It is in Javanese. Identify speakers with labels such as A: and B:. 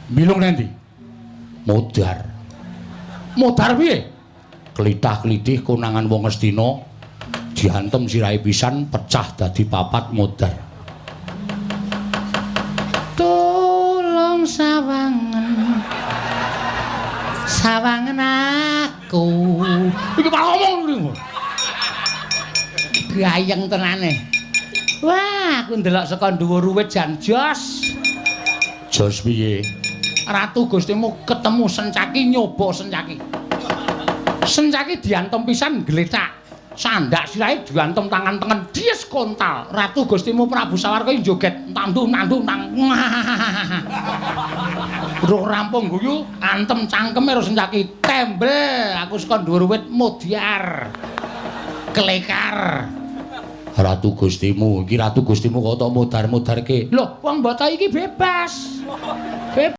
A: Bilung nanti? Modar. Modar piye? Klithah-klithih konangan wong Ngastina diantem sirahe pisan pecah dadi papat modar. Tolong sawangen. Sawangen aku. Iki malah ngomong. Gayeng tenane. Wah, aku ndelok saka dhuwur wit jan jos. Jos piye? Ratu Gustimu ketemu Sencaki nyoba Sencaki. Sencaki diantem pisan gletak. Sandak sirahe diantem tangan tengen dies kontal. Ratu Gustimu Prabu Sawarka joget tandu-tandu nang. Durung rampung guyu, antem cangkeme karo Sencaki. Tembel aku saka dhuwur wit modyar. Klekar. Ratu Gustimu, iki Ratu Gustimu kok tok modar-modarke. Lho, wong mbata iki bebas.